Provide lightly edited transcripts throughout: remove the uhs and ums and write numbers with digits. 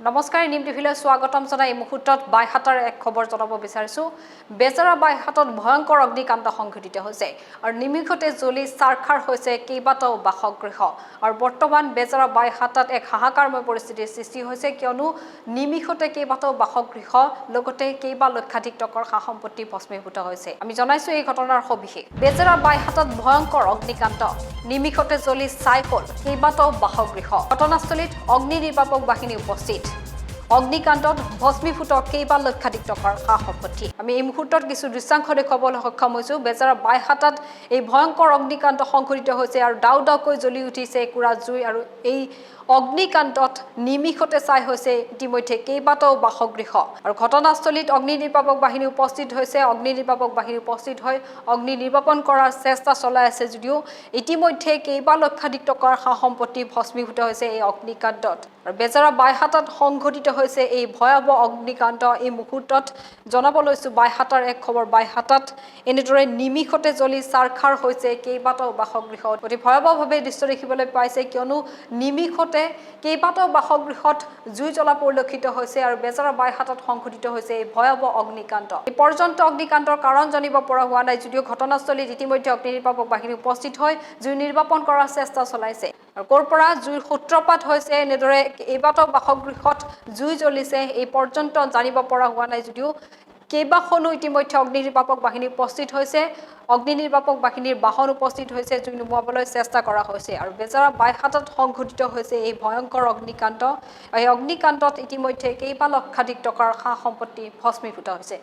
নমস্কাৰ, নিম টিভিলৈ স্বাগতম জনাই এই মুহূৰ্তত বাইহাটাৰ এক খবৰ জনাব বিচাৰিছোঁ। বেজেৰা বাইহাটত ভয়ংকৰ অগ্নিকাণ্ড সংঘটিত হৈছে আৰু নিমিষতে জ্বলি ছাৰখাৰ হৈছে কেইবাটাও বাসগৃহ। আৰু বৰ্তমান বেজেৰা বাইহাটাত এক হাহাকাৰময় পৰিস্থিতিৰ সৃষ্টি হৈছে, কিয়নো নিমিষতে কেইবাটাও বাসগৃহ লগতে কেইবা লক্ষাধিক টকাৰ সা সম্পত্তি ভস্মীভূত হৈছে। আমি জনাইছোঁ এই ঘটনাৰ সবিশেষ। বেজেৰা বাইহাটত ভয়ংকৰ অগ্নিকাণ্ড, নিমিষতে জ্বলি ছাই হ'ল কেইবাটাও বাসগৃহ। ঘটনাস্থলীত অগ্নি নিৰ্বাপক বাহিনী উপস্থিত। অগ্নিকাণ্ডত ভস্মীভূত কেইবা লক্ষাধিক টকাৰ সা সম্পত্তি। আমি এই মুহূৰ্তত কিছু দৃশ্যাংশ দেখুৱাবলৈ সক্ষম হৈছোঁ। বেজেৰা বাইহাটাত এই ভয়ংকৰ অগ্নিকাণ্ড সংঘটিত হৈছে আৰু দাউ দাউকৈ জ্বলি উঠিছে একুৰা জুই। আৰু এই অগ্নিকাণ্ডত নিমিষতে ছাই হৈছে ইতিমধ্যে কেইবাটাও বাসগৃহ। আৰু ঘটনাস্থলীত অগ্নি নিৰ্বাপক বাহিনী উপস্থিত হৈছে। অগ্নি নিৰ্বাপক বাহিনী উপস্থিত হৈ অগ্নি নিৰ্বাপন কৰাৰ চেষ্টা চলাই আছে যদিও ইতিমধ্যে কেইবা লক্ষাধিক টকাৰ সা সম্পত্তি ভস্মীভূত হৈছে এই অগ্নিকাণ্ডত। আৰু বেজেৰা বাইহাটাত সংঘটিত হৈছে এই ভয়াৱহ অগ্নিকাণ্ড। এই মুহূৰ্তত জনাব লৈছোঁ বাইহাটাৰ এক খবৰ। বাইহাটাত এনেদৰে নিমিষতে জ্বলি ছাৰখাৰ হৈছে কেইবাটাও বাসগৃহ। অতি ভয়াৱহভাৱে দৃশ্য দেখিবলৈ পাইছে, কিয়নো নিমিষতে কেইবাটাও বাসগৃহত জুই জ্বলা পৰিলক্ষিত হৈছে আৰু বেজেৰা বাইহাটাত সংঘটিত হৈছে এই ভয়াৱহ অগ্নিকাণ্ড। এই পৰ্যন্ত অগ্নিকাণ্ডৰ কাৰণ জানিব পৰা হোৱা নাই যদিও ঘটনাস্থলীত ইতিমধ্যে অগ্নি নিৰ্বাপক বাহিনী উপস্থিত হৈ জুই নিৰ্বাপন কৰাৰ চেষ্টা চলাইছে। আৰু ক'ৰ পৰা জুইৰ সূত্ৰপাত হৈছে, এনেদৰে কেইবাটাও বাসগৃহত জুই জ্বলিছে, এই পৰ্যন্ত জানিব পৰা হোৱা নাই যদিও কেইবাখনো ইতিমধ্যে অগ্নি নিৰ্বাপক বাহিনী উপস্থিত হৈছে। অগ্নি নিৰ্বাপক বাহিনীৰ বাহন উপস্থিত হৈছে, জুই নুমুৱাবলৈ চেষ্টা কৰা হৈছে। আৰু বেজেৰা বাইহাটত সংঘটিত হৈছে এই ভয়ংকৰ অগ্নিকাণ্ড। এই অগ্নিকাণ্ডত ইতিমধ্যে কেইবা লক্ষাধিক টকাৰ সা সম্পত্তি ভস্মীভূত হৈছে।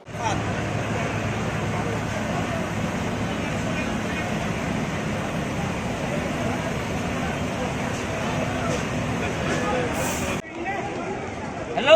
হেল্ল'।